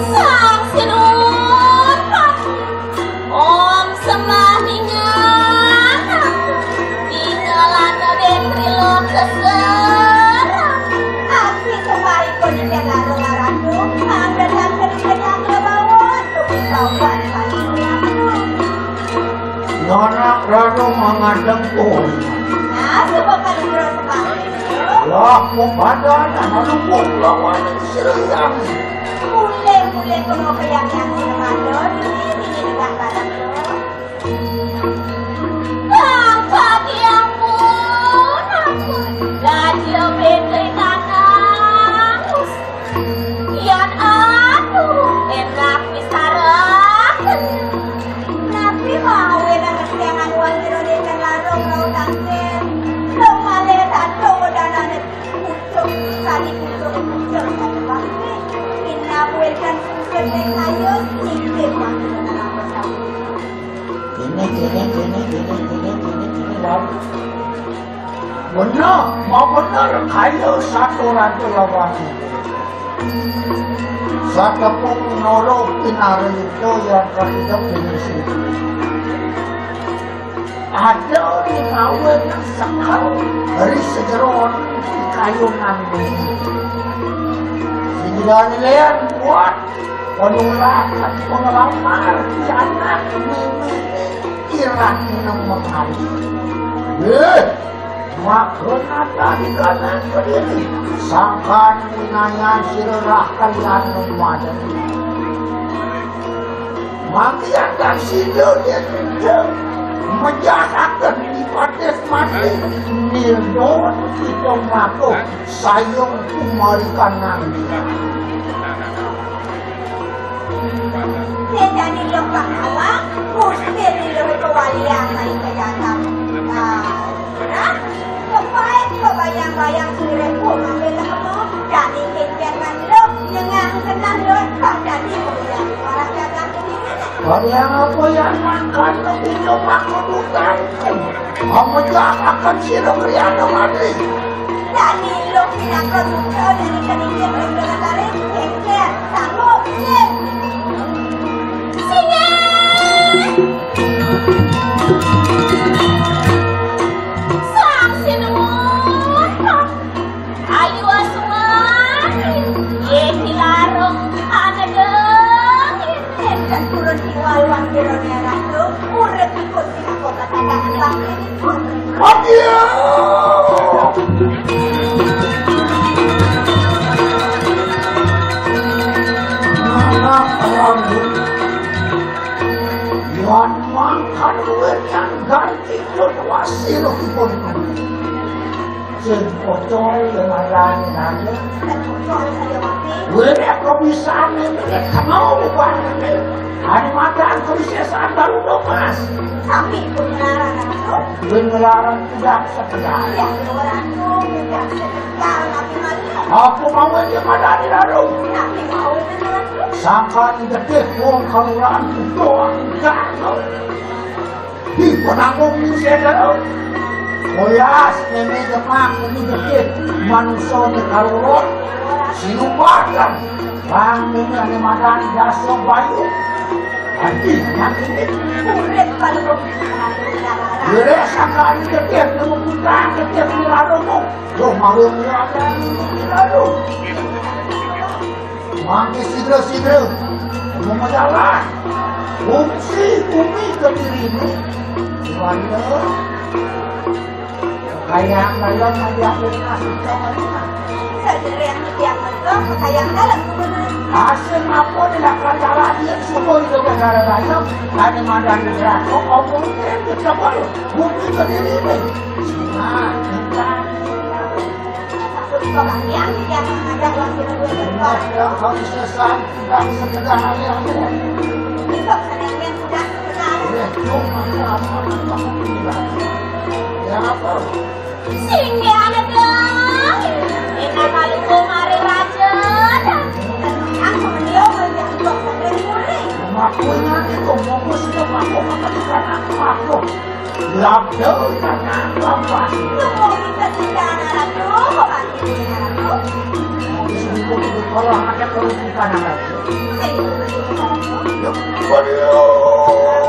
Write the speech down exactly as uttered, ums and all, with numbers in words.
Sang Sinuhun Patih, Om Semah Ningan, ningalana Détri Loka Serang. Abdi sebalikun Détri Larung Ratu, anggetan geni kenyang lebawa, tumpauan paling. Nana Ratu mangadeng kuwi. Nah, coba kan Indra Semar. Lah, mau pada nana lubuk lawan sirang. Mulai-mulai kono ke yang yang Ratu, ini, ini negah barang. Bang, bagi ampun, ampun. Lah, dia bete tanang. Yan atuh, énak pisarakan. Napi mawé nang siangan wan jero désa larung rauh tangkén. Lo malih tato wedanané pucuk, sadi pucuk, pucuk, sadi pasti. Inap wédan pucuk ning kayu, sisip waktu nang bersama. Ini, ini, ini, ini, ini, ini, ini, wau. Bener, mau bener kaya satu ratu lawan. Satepung noro pinarito yang ketiga pinisi. Ada di kawin sekal dari sejeron kayunan ini. Sehingga nilaian kuat penulakan pengelamar di anak mimi. Kirang nang mengari. Eh, maka nata di kanan kediri. Sangkan winaya sirah kalian memadan. Mangkian dan sido dia kerja. Menjahakan di patis mati. Nildon kita mako sayung kumarikan nanti. Sing dadi luh Bang Awang, mesti diluh kewalian main pejabat. Nah, nah, kepaet kebayang-bayang sirip ku ngambil lemu, dadi kengken ngan luh, nyengang senang luh, bang dadi kebayang orang jaga sendiri. Bayang apa yang makan, itu aku bukan. Amun akan sira mriyana mati. Dani luk pinaka sutra dari kedingin luk dengan tarik, kengker, sanggup, yen. Singit! Sang Sinuwun, aliwa suwani, yeh dilarung, ana dengin. Enten turun diwaluan piro nerah tu, urip ikut sing aku katakan bangkit. Aduh! Anak terlalu. Wan makan duit yang ganti. Sing pocol ya marani nanya. Wéh, kok bisa nih, kenal banget nih. Hari makan kok bisa sadar udah mas. Sami pun ngelarang aku. Gue ngelarang tidak sekedar. Ya, orang tuh tidak sekedar, tapi malah. Aku mau aja madani lalu. Tapi mau itu lalu. Sangka di detik, wong kelurahan doang, enggak. Di penanggung sendal. Oyas, nenek demak, ini gede. Manusia ini karurut. Silupakan. Bang, ini ane madan, jaso bayu. Adi, anak ini. Urip kalau Yere, sangka ini gede, nemu putra, gede, di lalu, tuh. Lo mau yang ada, di lalu. Mangke sidra-sidra, memajalah fungsi bumi kediri ini. Wanda, Sayang, sayang, sayang, sayang. Saya yang tiang itu, sayang dalam. Asal apa ni nak kata lagi yang semua itu negara lain, ada madan negara, kok omong dia tak boleh. Bukti ke diri ni. Nah, kita. Satu orang yang, yang mengajak waktu itu. Nah, yang harus selesai, tidak sekedar hal yang. Itu kan yang sudah sekedar. Ya, cuma apa, apa, apa, apa. Ya, apa? Sing ya, anak dong. Enak kali kau mari raja. Aku mendio menjadi dokter dari murid. Makunya itu fokus ke aku apa di sana aku. Label karena apa? Lu mau minta tiga anak ratu, mau mati tiga anak ratu. Mau disuruh itu kalau ada kalau bukan anak ratu. Sing. Ya, waduh.